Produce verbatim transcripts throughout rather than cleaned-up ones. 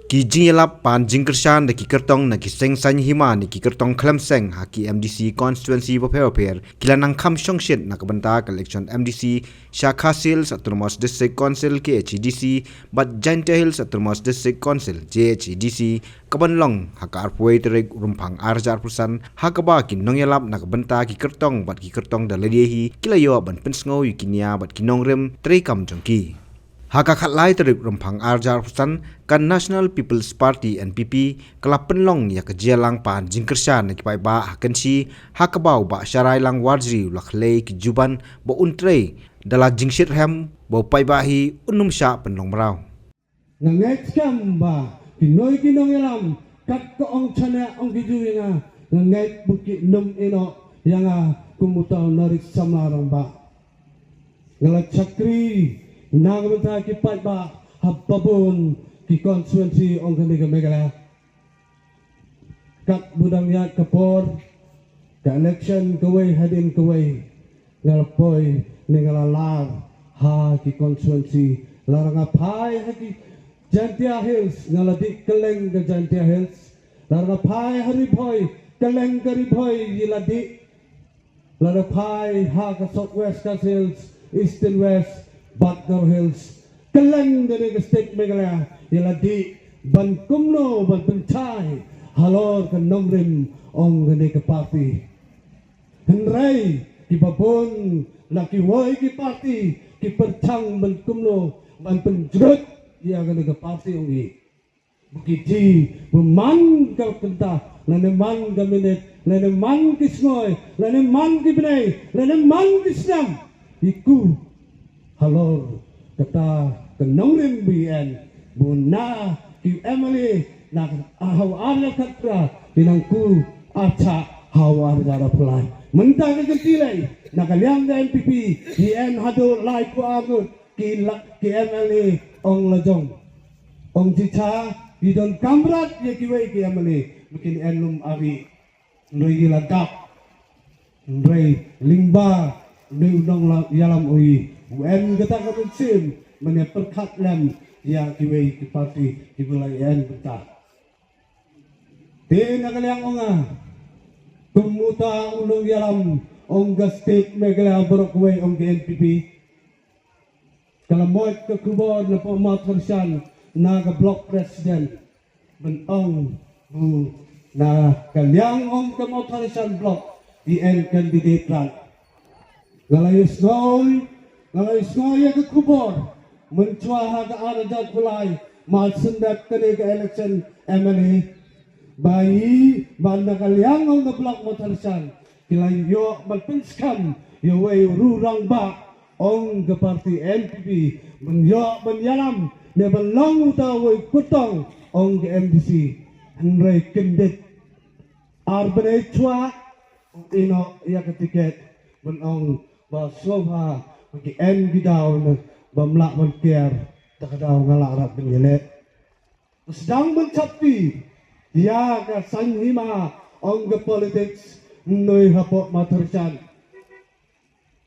Ki jingïalap pan jingkyrshan da ki kyrtong na ki seng saiñ hima ne ki kyrtong khlem seng ha ki M D C constituency bapher bapher ki la nang kham shongshit na ka bynta ka election M D C sha Khasi Hills Autonomous District Council, K H A D C, bad Jaintia Hills Autonomous District Council, J H A D C, kaban long ha ka arphew tarik Rymphang arhajar arphew san, ha kaba ki nongïalap na ka bynta ki kyrtong bad ki kyrtong da lade hi ki la ïoh ban pynsngew ïa ki nia bad ki nongrim treikam jong ki. Ha ka khatlai tarik Rymphang arhajar arphew san, ka National People's Party, N P P, ka la pynlong ïa ka jingïalang pan jingkyrshan na ki paidbah ha Kynshi, ha kaba u Bah Sharaïlang Warjri u la khlei ki juban ba un trei da la jingshitrhem ba u paidbah hi un ym shah pynlong mraw. Nga ngeit skhem ba ki noi ki nongïalam, kat ka ong shane ong ki ju ïa nga, nga ngeit ba kin ym ïehnoh ïa nga kum uta u nongrim samla rangbah. Nga la shakri na ka bynta ki paidbah ha babun ki constituency ong kane ka Meghalaya. Katba dang ïaid ka por, ka election kawei hadien kawei, nga la poi ne nga la lar ha ki constituency. Lada nga phai ha ki Jaintia Hills, nga la dih kylleng ka Jaintia Hills. Lada nga phai ha Ri Bhoi, kylleng ka Ri Bhoi ngi la dih. Lada phai ha ka South West Khasi Hills, Eastern West, bad Garo Hills, kylleng kane ka state Meghalaya ngi la dih ban kumno ban pynshai halor ka nongrim ong kane ka party. Hynrei ki babun na kiwei ki party ki pyrshang ban kumno ban pynjrut ïa kane ka party ong ngi. Ba ki ji, ba man ka kynta, lane man ka minit, lane man ki sngi, lane man ki bnai, lane man ki snem, ïa ku halor kata ka nongrim ba ïeng, ba na ki M L A na ka hawa arhajar khatphra, ki nang ku arshah hawa arhajar arphew lai. Mynta ka kynti lei na ka liang ka N P P, ïeng haduh laiphew arngut ki la, ki M L A ong la jong. Ong jingcha, ki don kamram ïa kiwei ki M L A ba kin ïeng lum ari. Ngi la dap. Ngi lyngba ngi u nongïalam u ïeng, u ïeng kata ka mynsiem ban ïa pyrkhat lem ïa kiwei ki party kiba la ïeng bynta. Te na ka liang ong nga, kum uta u nongïalam ong ka state Meghalaya baroh kawei ong ka N P P, ka la mot ka khubor na pdeng Mawthadraishan na ka block president ban ong ba na ka liang ong ka Mawthadraishan block ïeng candidate rat. Nga la ïohsngew, nga la ïohsngew ïa ka khubor mynshuwa ha ka arhajar arphew lai, mar shen dep kane ka election M L A, ba ïa, ba na ka liang ong ka block Mawthadraishan ki la ïoh ban pynskhem ïa uwei u rangbah ong ka party N P P ban ïoh ban ïalam ne ban long uta uwei u kyrtong ong ka M D C. Hynrei kyndit ar bnai shuwa u ïehnoh ïa ka tiket ban ong ba sngewbha ba ki ïeng ki daw ne bym lah ban kiar, ta ka daw nga lah rat ban ïaleh. Sdang ban sopti ïa ka saiñ hima ong ka politics, ngi hapoh Mawthadraishan.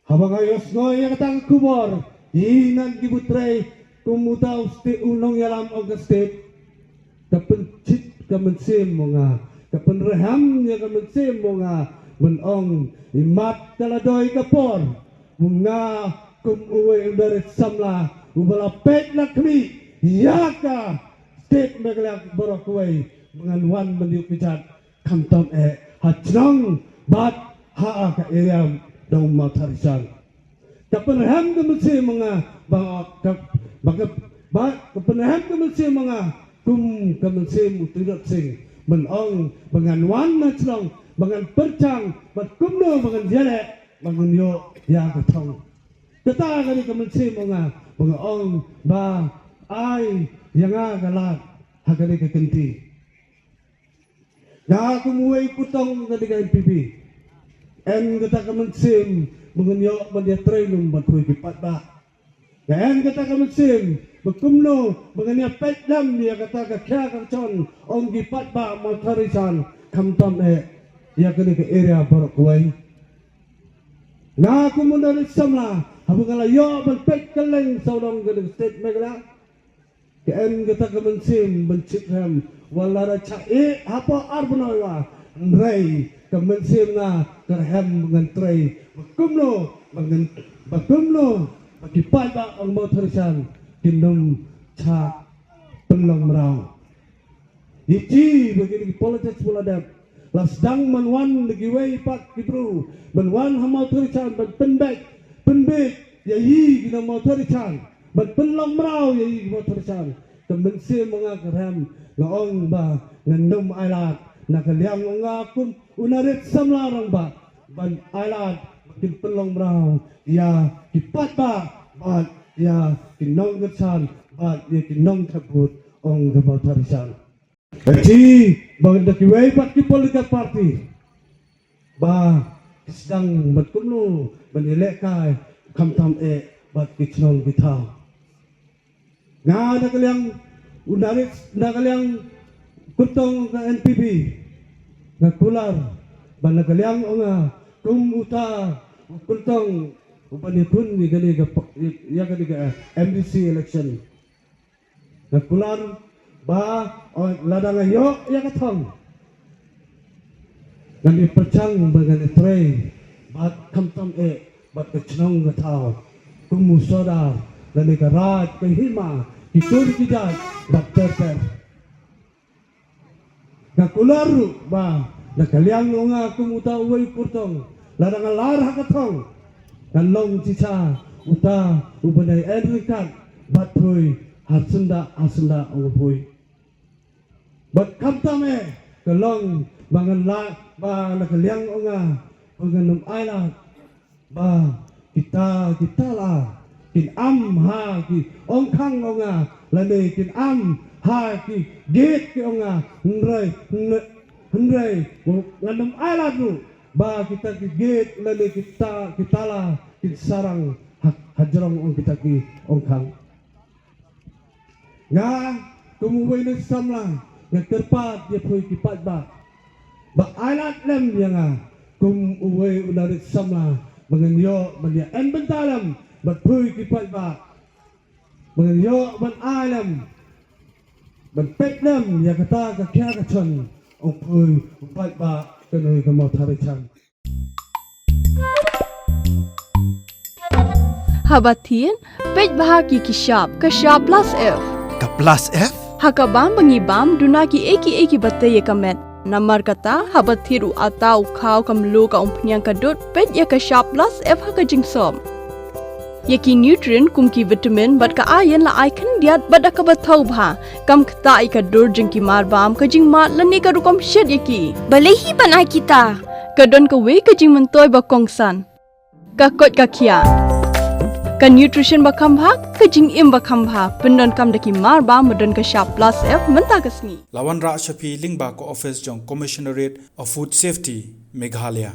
Haba nga ïohsngew ïa kata ka khubor, ïa ngan ki butrei kum uta u state, u nongïalam ong ka state, ka pynshit ka mynsiem mo nga, ka pynrhem ïa ka mynsiem mo nga ban ong, imat ka la dei ka por mo nga kum uwei u nongrim samla uba la peit la khmih ïa ka state Meghalaya baroh kawei ba ngan wan ban ïuh kjat khamtam eh ha shnong bad ha ka area dong Mawthadraishan. Ka pynrhem ka mynsiem mo nga ba ka, ba ka, ba ka pynrhem ka mynsiem mo nga kum ka mynsiem u Tirot Sing ban ong ba ngan wan na shnong ba ngan pyrshang bad kumno ba ngan ïaleh ba ngan ïoh ïa ka thong. Kata ka dei ka mynsiem mo nga ba nga ong ba ai ïa nga ka lad ha ka dei ka kynti. Nga kum uwei u kyrtong ka dei ka N P P, ïeng kata ka mynsiem ba ngan ïoh ban ïatrei lum bad uwei ki paidbah. Nga ïeng kata ka mynsiem ba kumno ba ngan ïa peit lem ïa kata ka khia ka shon ong ki paidbah Mawthadraishan khamtam eh ïa kane ka area baroh kawei. Nga kum u nongrim samla haba nga la ïoh ban peit kylleng sawdong kane ka state Meghalaya. Ka en kata ka mynsiem ban shitrhem wat la da chah eh hapoh ar bnai wa. Hynrei ka mynsiem nga ka rhem ngan trei ba kumno ba ngan ba kumno ba ki paidbah ong Mawthadraishan kin ym chah pynlong mraw. Ïa ki ba kine ki politics ba la dep la sdang ban wan da kiwei pat ki briew ban wan ha Mawthadraishan ban pynbeit pynbeit ïa i ki nong Mawthadraishan ban pynlong mraw ïa i ki Mawthadraishan. Ka mynsiem nga ka rhem nga ong ba ngan ym ailad na ka liang ong nga kum u nongrit samla rangbah ban ailad ba kin pynlong mraw ïa ki paidbah bad ïa ki nongkyrshan bad ïa ki nongthep vote ong ka Mawthadraishan. Ka chi ba da kiwei pat ki political party ba sdang bad kumno ban ïalehkai khamtam eh bad ki chnong ki thaw. Nga na ka liang u nongrit na ka liang kyrtong ka N P P nga kular ba na ka liang ong nga kum uta u kyrtong u ban ïakhun ïa kane ka ïa kane ka M D C election. Nga kular ba lada nga ïoh ïa ka thong ngan ïa pyrshang ba ngan ïa trei bad khamtam eh bad ka chnong ka thaw kum u sordar lane ka raid ka hima ki tur ki jait bad ter ter. Nga kular ruh ba na ka liang ong nga kum uta uwei u kyrtong lada nga lar ha ka thong ngan long shisha uta u ban ïa en ryngkat bad poi ha syndah ha syndah ong poi. Bad khamtam eh ka long ba ngan lah ba na ka liang ong nga ba ngan ym ailad ba kita kita la kin am ha ki ong khang ong nga lane kin am ha ki gate ki ong nga hynrei hynrei ngan ym ailad ruh ba kita ki gate lane kita kita la kin sarang ha jrong ong kita ki ong khang. Nga kum uwei u nongrit samla nga kyrpad ïa phi ki paidbah ba ailad lem ïa nga kum uwei u nongrit samla ba ngan ïoh ban ïa en bynta lem bad phi ki paidbah ba ngan ïoh ban ai lem ban peit lem ïa kata ka khia ka chon ong phi u paidbah ka noi ka Mawthadraishan. Haba thied peit bha ki ki shap ka shap plus F. Ka plus F? Ha ka bam ba ngi bam duna ki ei ki ei ki ba tei ïa ka met. Namar kata haba thied u ata u khaw ka mluh ka umphniang ka dud peit ïa ka shap plus F ha ka jingsop. Ïa ki nutrient kum ki vitamin bad ka iron la ai khyndiat bad da kaba thaw bha. Kam ktah ïa ka dur jong ki marbam ka jingmad lane ka rukom shet ïa ki. Balei hi ban ai kita? Ka don kawei ka jingmyntoi ba kongsan. Ka koit ka khiah. Ka nutrition ba kham bha, ka jingim ba kham bha. Pyndonkam da ki marbam ba don ka shap plus F mynta ka sngi. La wanrah sha phi lyngba ka office jong Commissionerate of Food Safety, Meghalaya.